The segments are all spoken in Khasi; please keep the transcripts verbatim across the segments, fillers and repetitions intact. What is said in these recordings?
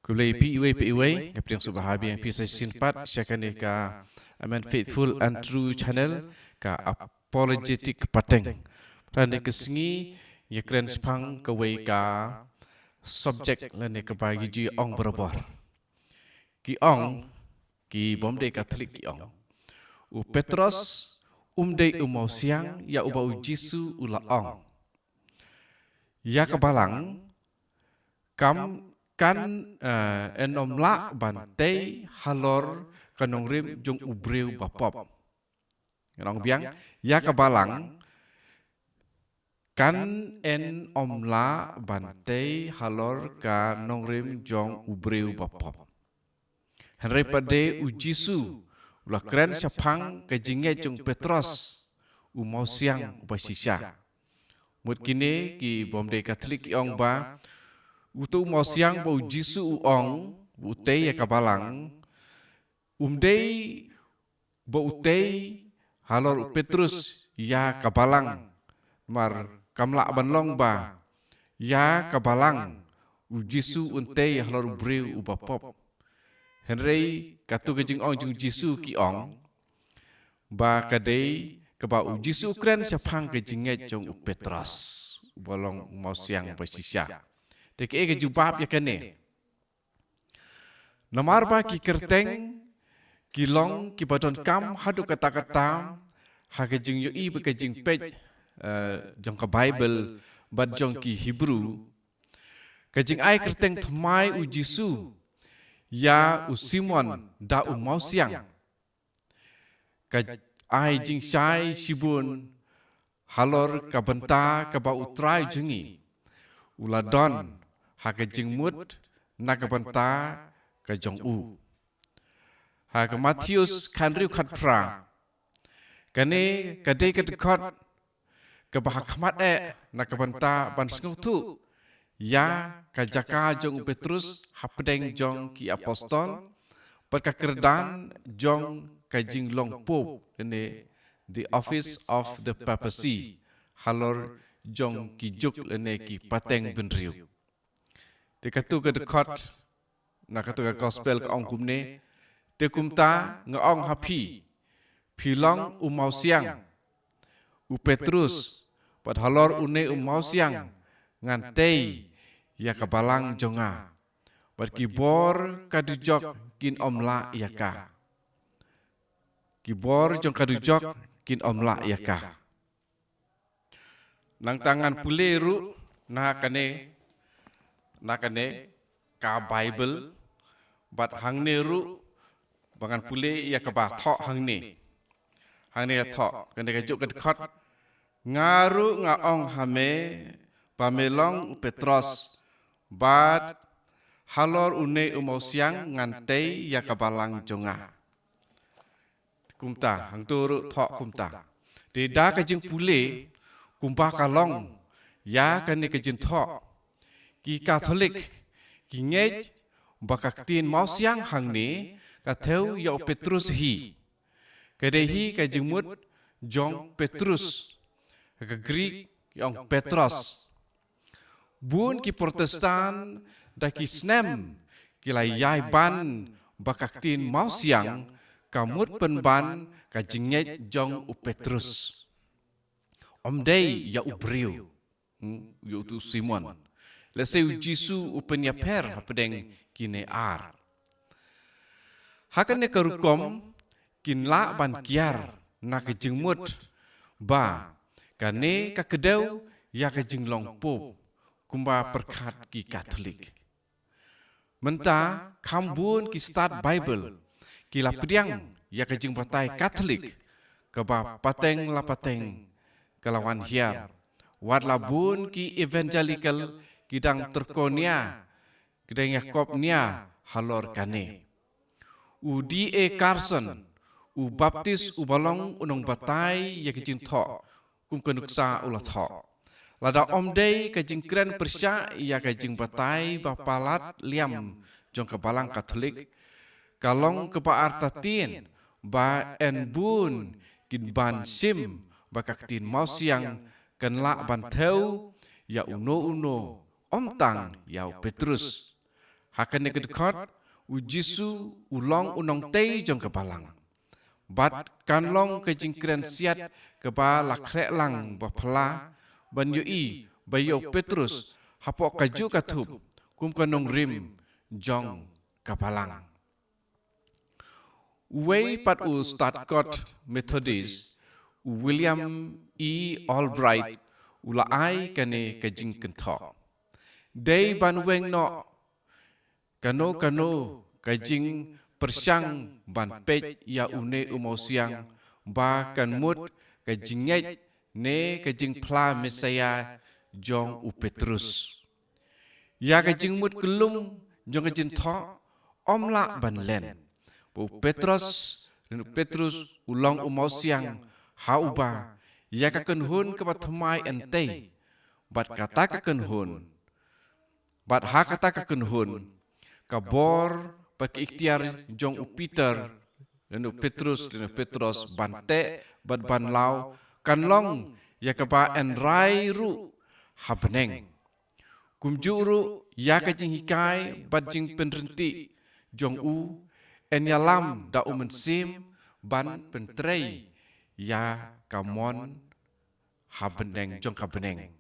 Khublei phi iwei pa iwei, nga pdiang sngewbha biang phi sa shisien pat sha kane ka Amen Faithful and True Channel, ka Apologetic Pateng. Mynta kane ka sngi, ïa kren shaphang kawei ka subject lane kaba ngi ju ong barabor. Ki ong, ki bym dei Katholik ki ong, u Petros um dei u mawsiang ïa uba u Jisu u la ong, ïa ka balang kam, kan, eh, yn ym lah ban tei halor ka nongrim jong u briew bapop. Ngan ong biang, ïa ka balang kan yn ym lah ban tei halor ka nongrim jong u briew bapop. Hynrei pat de u Jisu u la kren shaphang ka jingngeit jong u Petros, u mawsiang uba shisha. Mut kine ki bym dei Katholik ki ong ba uto u mawsiang ba u Jisu u ong u tei ïa ka balang, um dei ba u tei halor u Petros ïa ka balang. Namar kam lah ban long ba ïa ka balang u Jisu un tei halor u briew uba pop. Hynrei kato ka jingong jong u Jisu ki ong ba ka dei kaba u Jisu u kren shaphang ka jingngeit jong u Petros, uba long u mawsiang ba shisha. Te kaei ka jubab ïa kane? Namar ba ki kyrteng ki long kiba donkam haduh katta katta ha ka jingïohi bad ka jingpeit, eh, jong ka Baibl bad jong ki Hebru. Ka jingai kyrteng thymmai u Jisu ïa u Simon da u mawsiang, ka ai jingshai shibun halor ka bynta kaba u Trai jong ngi u la don ha ka jingmut na ka bynta ka jong u. Ha ka Mathaios khathynriew khatphra, kane ka dei ka dkhot kaba ha khmat eh na ka bynta ban sngewthuh ïa ka jaka jong u Petros hapdeng jong ki apostol, bad ka kyrdan jong ka jinglong pope lane the office of the papacy halor jong ki juk lane ki pateng bynriew. Te kato ka dkhot na kato ka gospel ka ong kumne: Te kumta nga ong ha phi, phi long u mawsiang, u Petros, bad halor une u mawsiang ngan tei ïa ka balang jong nga, bad ki bor ka dujok kin ym lah ïa ka. Ki bor jong ka dujok kin ym lah ïa ka. Nangta ngan pule ruh na kane, na kane ka Baibl, bad hangne ruh ba ngan pule ïa kaba thoh hangne. Hangne ka thoh, kane ka juk ka dkhot: Nga ruh nga ong ha me ba me long u Petros, bad halor une u mawsiang ngan tei ïa ka balang jong nga. Kumta, hangto ruh thoh kumta. Te da ka jingpule kumba ka long ïa kane ka jingthoh, ki Katholik ki ngeit ba ka ktien mawsiang hangne ka thew ïa u Petros hi. Ka dei hi ka jingmut jong Petrus, ha ka Greek ki ong Petros. Bun ki Protestant da ki snem ki la ïai ban ba ka ktien mawsiang ka mut pynban ka jingngeit jong u Petrus, ym dei ïa u briew, hmm, ïa uto u Simon. Lehse u Jisu u pynïapher hapdeng kine ar. Ha kane ka rukom kin lah ban kiar na ka jingmut ba kane ka kdew ïa ka jinglong pope kumba pyrkhat ki Katholik. Mynta kham bun ki stad Baibl ki la pdiang ïa ka jingbatai Katholik kaba pateng la pateng ka la wan hiar. Wat la bun ki Evangelical ki dang tyrko nia, ki dang ïakop nia halor kane. U D A Carson, u Baptist uba long u nongbatai ïa ka jingthoh kum ka nuksa u la thoh: Lada ym dei ka jingkren pyrshah ïa ka jingbatai ba palat liam jong ka Balang Katholik, ka long kaba artatien ba yn bun kin ban shim ba ka ktien mawsiang kan lah ban thew ïa uno uno, ym tang ïa u Petrus. Ha kane ka dkhot, u Jisu u long u nongtei jong ka balang. Bad kan long ka jingkren siat kaba la khleh lang ba phylla, ban ïohi ba ïa u Petrus hapoh kajuh ka thup kum ka nongrim jong ka balang. Uwei pat u stad kot Methodist, u William E. Albright, u la ai kane ka jingkynthoh: Dei ban weng noh kano kano ka jingpyrshang ban peit ïa une u mawsiang ba kan mut ka jingngeit ne ka jingphla Messaïah jong u Petrus. Ïa ka jingmut kyllum jong ka jingthoh ym lah ban len ba u Petrus, lane u Petrus u long u mawsiang ha uba ïa ka kynhun kaba thymmai yn tei, bad kata ka kynhun, bad ha kata ka kynhun, ka bor bad ka iktiar jong u Peter, lane u Petrus, lane u Petros ban teh bad ban law kan long ïa kaba yn rai ruh ha bneng. Kumjuh ruh ïa ka jinghikai bad jingpynryntih jong u yn ïalam da u Mynsiem ban pyntrei ïa ka mon ha bneng jong ka bneng.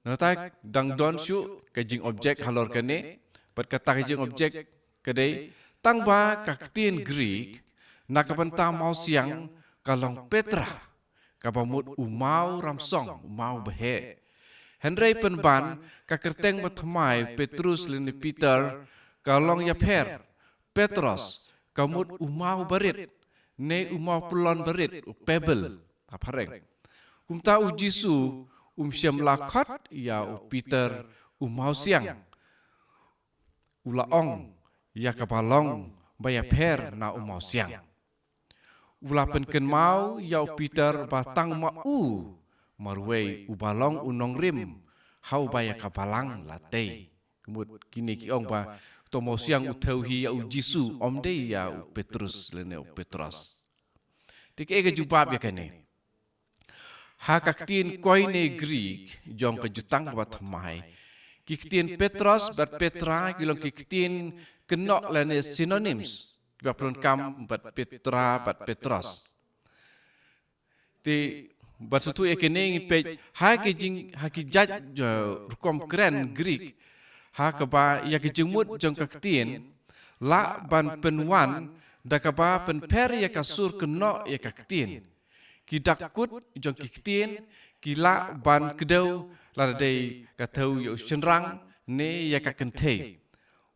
Nangta dang don shuh ka jingobject halor kane, bad kata ka jingobject ka dei tang ba ka ktien Greek na ka bynta mawsiang ka long Petra, kaba mut u maw ramsong, u maw baheh. Hynrei pynban ka kyrteng bathymmai Petrus lane Peter ka long ïapher, Petros, ka mut u maw barit, ne u maw pyllun barit, u pebble ha phareng. Kumta u Jisu um shym la khot ïa u Peter u mawsiang. U la ong ïa kaba long ba ïapher na u mawsiang. U la pynkynmaw ïa u Peter ba tang ma u marwei uba long u nongrim ha uba ïa ka balang la tei. Ka mut kine ki ong ba uto u mawsiang u thew hi ïa u Jisu, ym dei ïa u Petrus lane u Petros. Te kaei ka jubab ïa kane? Ha ka ktien Koine Greek jong ka Jutang kaba Thymmai, ki ktien Petros bad Petra ki long ki ktien kynnoh lane synonyms, kiba pyndonkam bad Petra bad Petros. Te ban sngewthuh ïa kine ngin peit ha ki jing, ha ki jait, eh, rukom kren Greek, ha kaba ïa ki jingmut jong ka ktien lah ban pynwan da kaba pynpher ïa ka sur kynnoh ïa ka ktien. Ki dak kut jong ki ktien ki lah ban kdew lada dei ka thew ïa u shynrang ne ïa ka kynthei.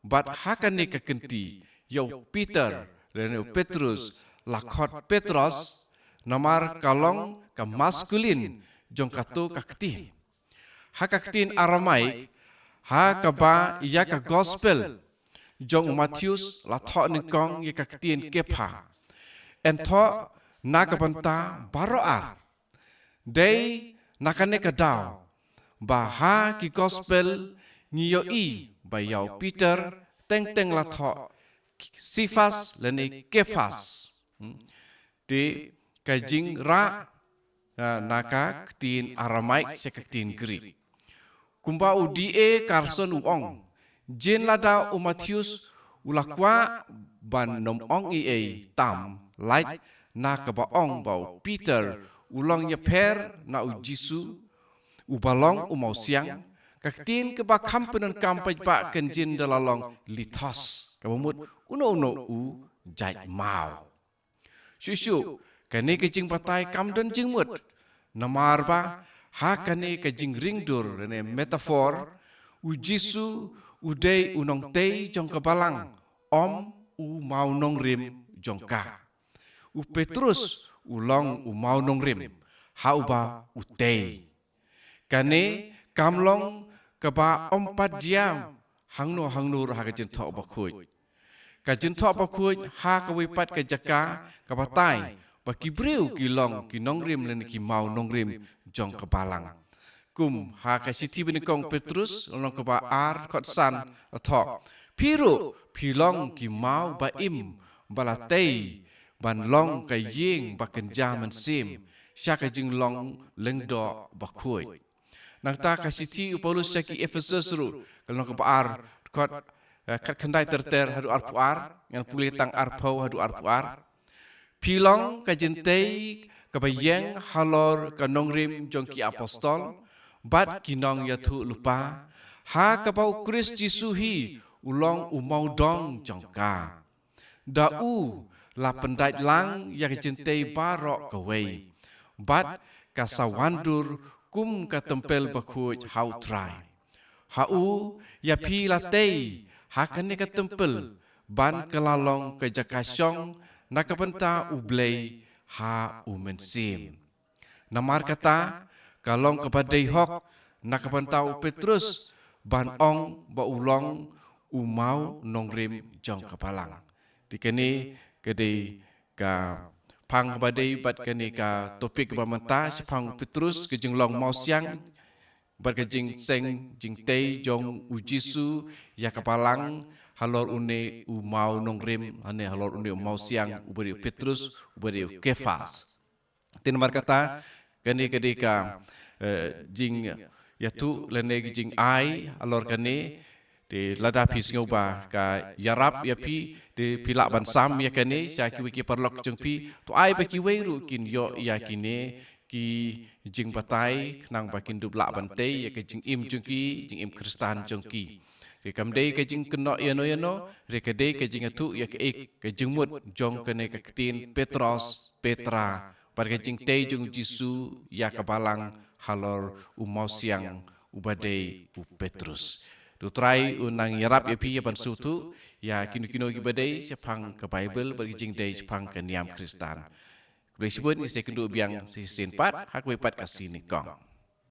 Bad ha kane ka kynti ïa u Peter lane u Petrus la khot Petros, namar ka long ka masculine jong kato ka ktien. Ha ka ktien Aramaic, ha kaba ïa ka gospel jong u Mathaios la thoh nyngkong ïa ka ktien Kepha, yn thoh na ka bynta baroh ar. Dei na kane ka daw ba ha ki gospel ngi ïohi ba ïa u Peter teng teng la thoh Sifas lane Kefas. Hmm. Te ka jingrah, ah, na ka ktien Aramaic sha ka ktien Greek. Kumba u D A Carson u ong, jin lada u Mathaios u la kwah ban nym ong ei ei tam, lait na kaba ong ba u Peter u long ïapher na u Jisu, uba long u mawsiang, ka ktien kaba kham pyndonkam paidbah kan jin da la long lithos, kaba mut uno uno u jait maw. Shuh shuh, kane ka jingbatai kam don jingmut. Namar ba ha kane ka jingringdur lane metaphor, u Jisu u dei u nongtei jong ka balang, ym u mawnongrim jong ka. U Petrus u long u mawnongrim ha uba u tei. Kane kam long kaba ym pat jia hangno hangno ruh ha ka Jingthoh Bakhuid. Ka Jingthoh Bakhuid ha kawei pat ka jaka ka batai ba ki briew ki long ki nongrim lane ki mawnongrim jong ka balang. Kum ha ka shithi banyngkong Petrus lynnong kaba ar dkhot san la thoh: Phi ruh phi long ki maw ba im ba la tei ban long ka ïing ba kynja mynsiem sha ka jinglong lyngdoh bakhuid. Nangta ka shithi u Paulus sha ki Ephesus ruh, ka lynnong kaba ar dkhot, eh, khatkhyndai ter ter haduh arphew ar, ngan pule tang arphew haduh arphew ar. Phi long ka jingtei kaba ïeng halor ka nongrim jong ki apostol bad ki nongïathuhlypa, ha kaba u Khrist Jisu hi u long u mawdong jong ka. Da u la pyndait lang ïa ka jingtei baroh kawei, bad ka sa wandur kum ka templ bakhuid ha u Trai. Ha u ïa phi la tei ha kane ka templ ban ka la long ka jaka shong na ka bynta u Blei ha u Mynsiem. Namar kata, ka long kaba dei hok na ka bynta u Petrus ban ong ba u long u mawnongrim jong ka Balang. Te kane ka dei ka phang kaba dei bad kane ka topic kaba mynta, shaphang u Petrus, ka jinglong mawsiang bad ka jingseng jingtei jong u Jisu ïa ka Balang halor une u mawnongrim, lane halor une u mawsiang, uba dei u Petrus, uba dei u Kefas. Te namar kata, kane ka dei ka, eh, jingïathuh lane ka jingai halor kane. Te lada phi sngew ba ka ïarap ïa phi, te phi lah ban sam ïa kane sha kiwei ki paralok jong phi. To ai ba kiwei ruh kin ïoh ïa kine ki jingbatai, khnang ba kin dup lah ban tei ïa ka jingim jong ki, jingim Khristan jong ki. Te kam dei ka jingkynnoh ïano ïano, hynrei ka dei ka jingïathuh ïa kaei ka jingmut jong kane ka ktien Petros, Petra, bad ka jingtei jong u Jisu ïa ka Balang halor u mawsiang uba dei u Petrus. To u Trai un nang ïarap ïa phi ïa ban sngewthuh ïa kino kino kiba dei shaphang ka Baibl bad ka jingdei shaphang ka niam Khristan. Khublei shibun, ngin sa ïakynduh biang sa shisien pat ha kawei pat ka sngi nyngkong.